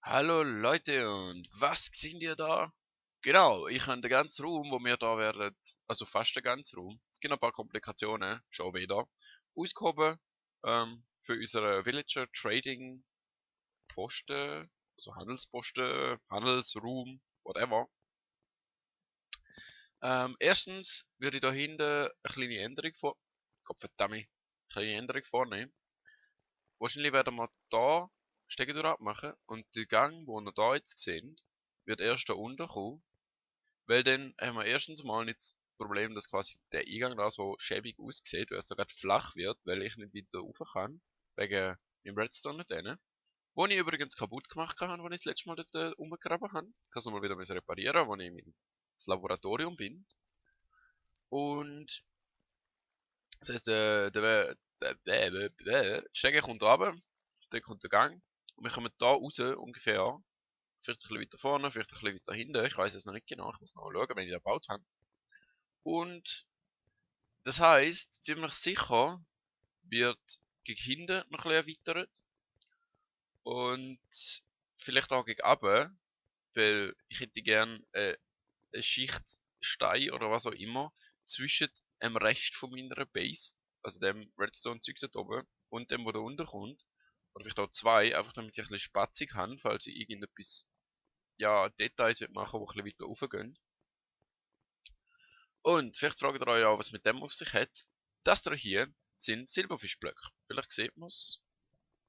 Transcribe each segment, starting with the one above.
Hallo Leute, und was seht ihr da? Genau, ich habe den ganzen Raum, wo wir da werden, also fast den ganzen Raum, es gibt noch ein paar Komplikationen, schon wieder, ausgehoben für unsere Villager Trading Posten, also Handelsposten, Handelsraum, whatever. Erstens würde ich da hinten eine kleine Änderung Gottverdammt, kleine Änderung vornehmen. Wahrscheinlich werden wir da Steckentür abmachen und der Gang, wo wir da jetzt sehen, wird erst da unten kommen, weil dann haben wir erstens mal nicht das Problem, dass quasi der Eingang da so schäbig aussieht, weil es da gerade flach wird, weil ich nicht wieder rauf kann, wegen dem Redstone nicht drin. Wo ich übrigens kaputt gemacht habe, als ich das letzte Mal dort umgegraben habe. Ich kann es nochmal wieder reparieren, wenn ich in das Laboratorium bin. Und das heißt, der Stege kommt runter, dann kommt der Gang und wir kommen da raus ungefähr. Vielleicht ein bisschen weiter vorne, vielleicht ein bisschen weiter hinten. Ich weiß es noch nicht genau, ich muss noch schauen, wenn ich den gebaut habe. Und das heisst, ziemlich sicher wird gegen hinten noch ein bisschen erweitert. Und vielleicht auch gegen runter, weil ich hätte gerne eine Schicht Stein oder was auch immer zwischen dem Rest von meiner Base, also dem Redstone-Zeug dort oben, und dem, wo da unten kommt. Oder vielleicht auch zwei, einfach damit ich ein bisschen spatzig habe, falls ich irgendetwas, ja, Details machen will, die ein bisschen weiter raufgehen. Und vielleicht fragt ihr euch auch, was mit dem auf sich hat. Das da hier sind Silberfischblöcke. Vielleicht sieht man es.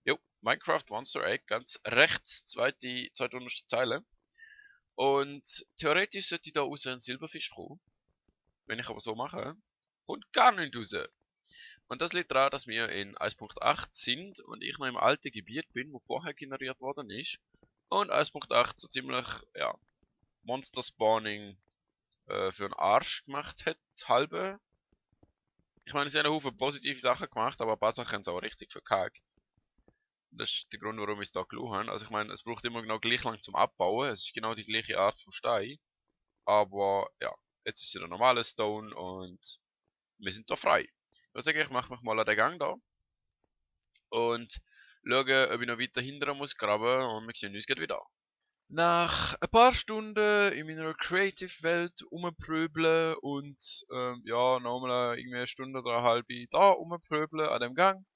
Jo, Minecraft Monster Egg, ganz rechts, zweite unterste Zeile. Und theoretisch sollte da raus ein Silberfisch kommen. Wenn ich aber so mache, kommt gar nicht raus. Und das liegt daran, dass wir in 1.8 sind und ich noch im alten Gebiet bin, wo vorher generiert worden ist. Und 1.8 so ziemlich, ja, Monster Spawning für einen Arsch gemacht hat, halbe. Ich meine, sie haben einen Haufen positive Sachen gemacht, aber ein paar Sachen haben sie auch richtig verkackt. Das ist der Grund, warum ich es da geschaut habe. Also ich meine, es braucht immer genau gleich lang zum Abbauen. Es ist genau die gleiche Art von Stein. Aber ja, jetzt ist es der normale Stone und wir sind da frei. Ich würde sagen, ich mache mich mal an den Gang da. Und schaue, ob ich noch weiter hindern muss graben und wir sehen uns gleich wieder. Nach ein paar Stunden in meiner Creative-Welt rumpröbeln und ja, nochmal irgendwie eine Stunde oder eine halbe da rumpröbeln an dem Gang,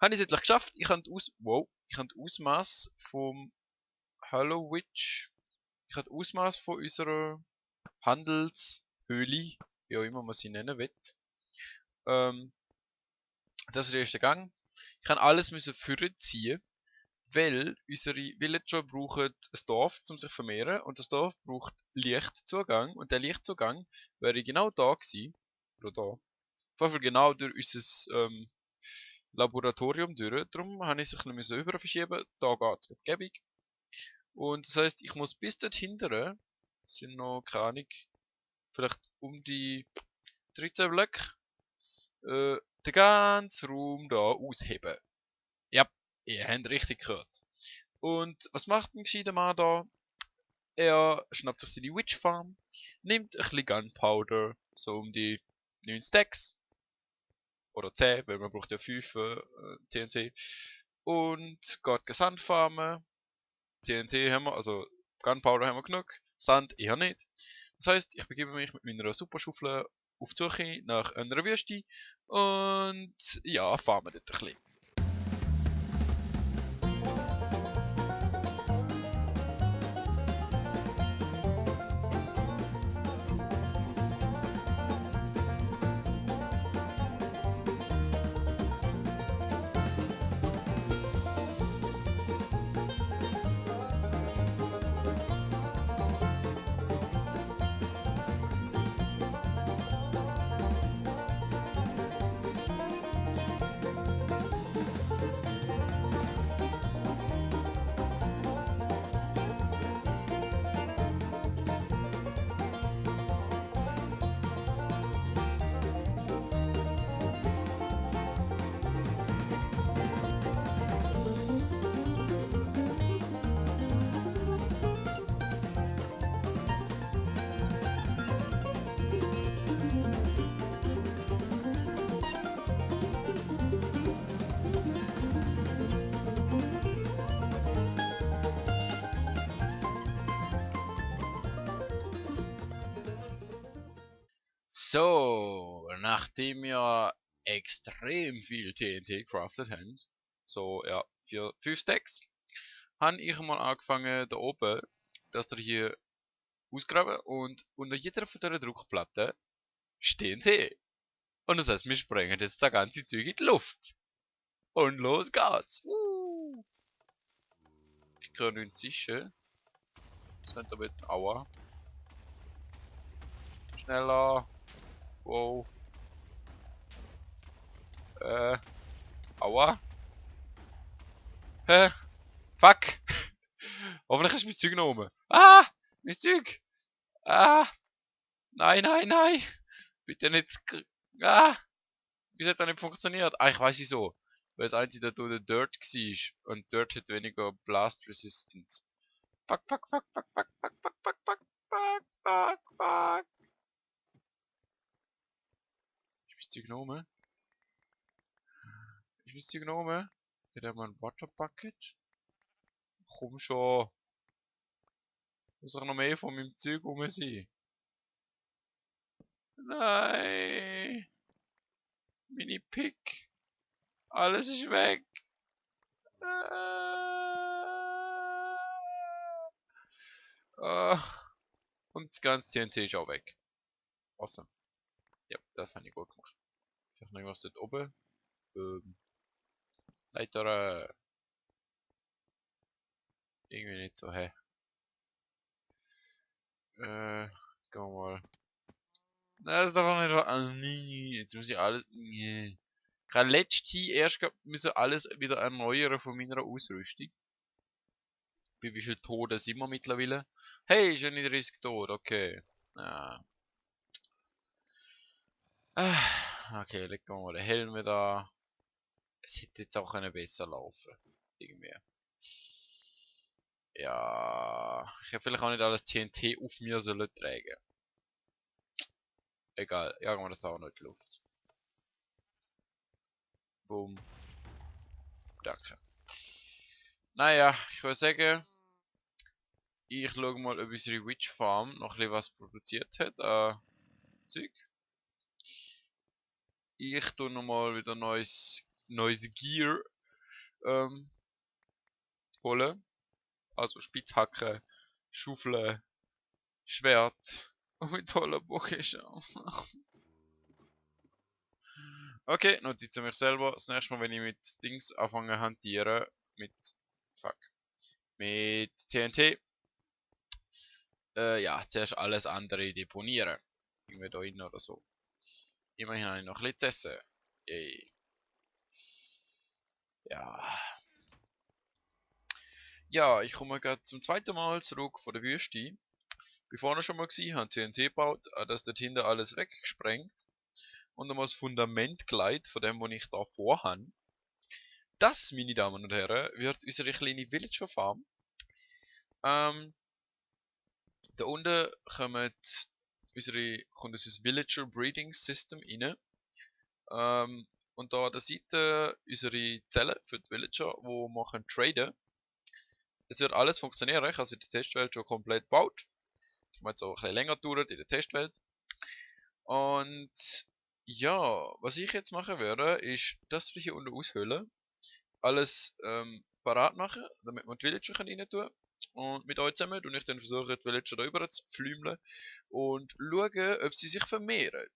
habe ich es endlich geschafft. Ich habe das Ausmaß vom Hollow Witch, ich habe das Ausmaß von unserer Handelshöhle, wie auch immer man sie nennen will. Das ist der erste Gang. Ich kann alles vorziehen, weil unsere Villager brauchen ein Dorf, um sich zu vermehren, und das Dorf braucht Lichtzugang, und der Lichtzugang wäre genau da gewesen, oder da. Auf jeden Fall genau durch unser Laboratorium durch. Darum habe ich es ein bisschen rüber verschieben. Da geht es gäbig. Und das heisst, ich muss bis dort hindern, das sind noch, keine Ahnung, vielleicht um die 13 Blöcke, den ganzen Raum da ausheben. Ja, ihr habt richtig gehört. Und was macht ein gescheiter Mann da? Er schnappt sich seine Witch Farm, nimmt ein bisschen Gunpowder, so um die 9 Stacks. Oder 10, weil man braucht ja 5 TNT. Und geht Sand farmen. TNT haben wir, also Gunpowder haben wir genug. Sand eher nicht. Das heißt, ich begebe mich mit meiner Superschaufel auf die Suche nach einer Wüste. Und ja, farmen dort ein bisschen. So, nachdem wir extrem viel TNT crafted haben, so ja, 5 Stacks, habe ich mal angefangen da oben, dass wir hier ausgraben und unter jeder von dieser Druckplatten steht Tee. Und das heißt, wir sprengen jetzt das ganze Zeug in die Luft. Und los geht's. Ich kann nicht sicher. Das sind aber jetzt Aua. Schneller. Wow. Aua. Hä? Fuck. Hoffentlich hast du mein Zeug genommen. Ah! Mein Zeug! Ah! Nein, nein, nein! Bitte nicht. Ah! Wieso hat das nicht funktioniert? Ah, ich weiß wieso. Weil das einzige da der Dirt war. Und Dirt hat weniger Blast Resistance. Fuck, fuck, fuck, fuck, fuck, fuck, fuck, fuck, fuck, fuck, fuck, fuck. Ich bin Zeug genommen. Ich bin Zeug genommen. Hat er mal ein Water Bucket? Komm schon. Muss auch noch mehr von meinem Zeug rum sein. Nein. Mini Pick. Alles ist weg. Und das ganze TNT ist auch weg. Awesome. Ja, das habe ich gut gemacht. Vielleicht noch irgendwas dort oben. Leiter. Irgendwie nicht so, hä? Gehen wir mal. Das ist doch nicht. Nee, jetzt muss ich alles. Nee. Ich habe letztes erst müssen alles wieder erneuern von meiner Ausrüstung. Bei wie viel Toten sind wir mittlerweile? Hey, schon nicht 30 tot, okay. Ja. Okay, legen wir mal den Helm wieder. Es hätte jetzt auch besser laufen. Irgendwie. Ja. Ich hätte vielleicht auch nicht alles TNT auf mir sollen tragen. Egal, jagen wir das auch noch in die Luft. Boom. Danke. Naja, ich würde sagen, ich schaue mal, ob unsere Witch Farm noch ein bisschen was produziert hat. Zeug. Ich tue nochmal wieder neues Gear holen. Also Spitzhacke, Schaufel, Schwert und mit toller Bogenschirm. Okay, Notiz an mich selber. Das nächste Mal, wenn ich mit Dings anfange hantieren, mit TNT, ja, zuerst alles andere deponieren. Irgendwie da hin oder so. Immerhin habe ich noch ein bisschen zu essen. Yay. Ja. Ja, ich komme gerade zum zweiten Mal zurück von der Wüste. Bevor ich schon mal gesehen habe, TNT gebaut, das dort hinten alles weggesprengt. Und einmal das Fundament geleitet von dem, was ich da vorhabe. Das, meine Damen und Herren, wird unsere kleine Villager Farm. Da unten kommt unser Villager Breeding System rein. Und da an der Seite unsere Zellen für die Villager, wo wir können traden. Es wird alles funktionieren. Ich habe in der Testwelt schon komplett gebaut. Das hat jetzt auch ein bisschen länger gedauert in der Testwelt. Und ja, was ich jetzt machen werde, ist das hier unten aushöhlen. Alles parat machen, damit wir die Villager rein tun. Und mit euch zusammen und ich dann versuche, die Villager da rüber zu pflümeln und schauen, ob sie sich vermehren.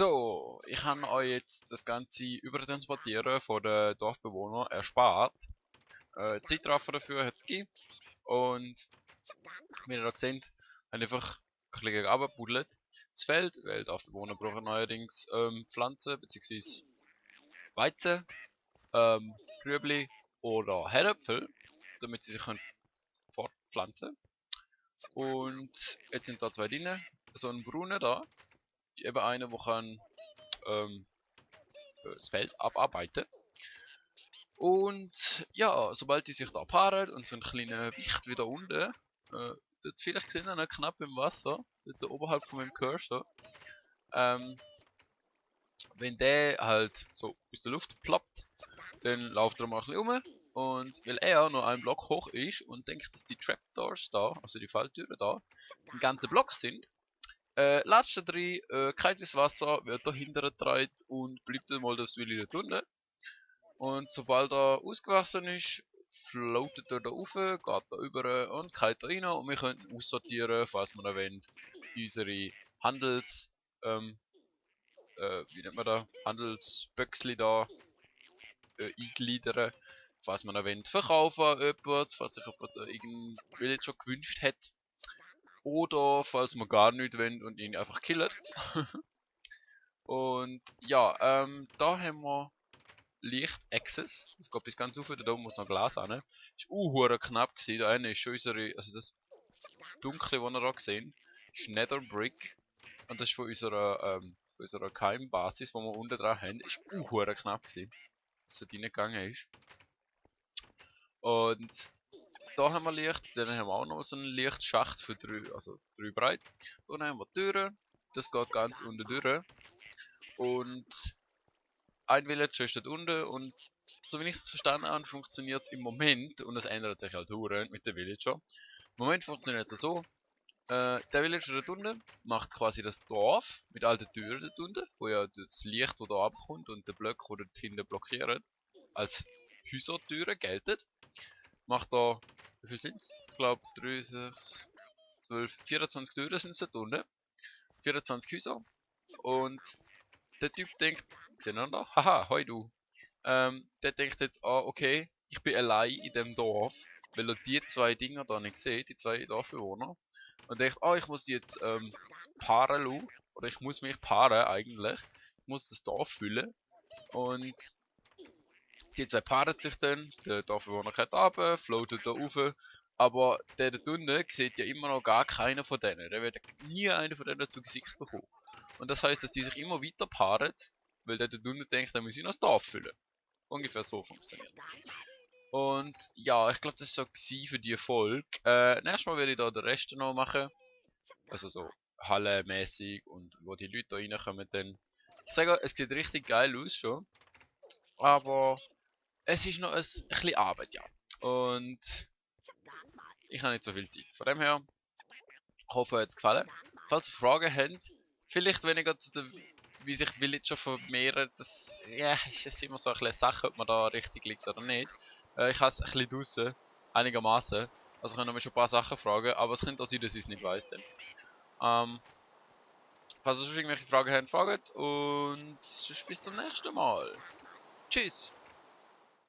So, ich habe euch jetzt das ganze Übertransportieren von den Dorfbewohnern erspart. Zeitraffer dafür hat es gegeben. Und wie ihr da seht, habe ich einfach ein bisschen runtergebuddelt. Das Feld, weil die Dorfbewohner brauchen neuerdings Pflanzen bzw. Weizen, Rüebli oder Herdöpfel, damit sie sich fortpflanzen können. Und jetzt sind da zwei drin. So ein brauner da ist eben einer, der kann das Feld abarbeiten. Und ja, sobald die sich da paaren und so ein kleiner Wicht wieder unten, dort vielleicht gesehen haben, knapp im Wasser, dort oberhalb von meinem Cursor, wenn der halt so aus der Luft ploppt, dann läuft er mal ein bisschen um. Und weil er nur einen Block hoch ist und denkt, dass die Trapdoors da, also die Falltüren da, ein ganzer Block sind, latscht er rein, geht ins Wasser, wird da hinten getragen und bleibt dann mal das Willi dort unten. Und sobald er ausgewachsen ist, floatet er da rauf, geht da über und geht da rein und wir können aussortieren, falls wir wollen, unsere Handels, wie nennt man da, Handelsböxli da eingliedern, falls man wollen, verkaufen an jemand, falls sich jemand irgendein Villager gewünscht hat. Oder falls man gar nicht wollen und ihn einfach killen. Und ja, da haben wir Licht Access. Es geht bis ganz rauf, da oben muss noch Glas an. Ist knapp gewesen. Da eine ist schon unsere, also das Dunkle, was wir da sehen, ist Nether Brick. Und das ist von unserer Keimbasis, die wir unten dran haben, ist knapp gewesen, dass es dort reingegangen ist. Und da haben wir Licht, dann haben wir auch noch so einen Lichtschacht für 3, also 3 breit. Dann haben wir Türen, das geht ganz unten durch. Und ein Villager ist dort unten und so wie ich es verstanden habe, funktioniert es im Moment, und es ändert sich halt mit den Villager. Im Moment funktioniert es so, der Villager dort unten macht quasi das Dorf mit all den Türen dort unten, wo ja das Licht, das da abkommt und der Block, der dort hinten blockiert, als Häusertüren gelten. Macht da, wie viel sind es? Ich glaube 3, 6, 12, 24 Türen sind es dort unten. 24 Häuser. Und der Typ denkt, sehen wir da? Haha, hoi du. Der denkt jetzt, okay, ich bin allein in dem Dorf, weil er die zwei Dinger da nicht sieht, die zwei Dorfbewohner. Und denkt, ich muss die jetzt paaren lassen, oder ich muss mich paaren eigentlich. Ich muss das Dorf füllen. Und die zwei paaren sich dann, der Dorfbewohner geht runter, floatet da rauf. Aber der da unten sieht ja immer noch gar keiner von denen. Der wird nie einen von denen zu Gesicht bekommen. Und das heißt, dass die sich immer weiter paaren, weil der da unten denkt, er muss ihn das Dorf füllen. Ungefähr so funktioniert. Und ja, ich glaube, das war so für die Folge. Nächstes Mal werde ich da den Rest noch machen. Also so hallenmäßig und wo die Leute da reinkommen dann. Ich sage, es sieht richtig geil aus schon. Aber es ist noch ein bisschen Arbeit, ja. Und ich habe nicht so viel Zeit. Von dem her, hoffe, euch hat es gefallen. Falls ihr Fragen habt, vielleicht weniger zu der, wie sich Villager vermehren, das ja, ist es immer so eine Sache, ob man da richtig liegt oder nicht. Ich habe es ein bisschen draussen, einigermaßen. Also können wir schon ein paar Sachen fragen, aber es könnte auch sein, dass ich es nicht weiss dann. Falls ihr schon irgendwelche Fragen habt, fragt und bis zum nächsten Mal. Tschüss!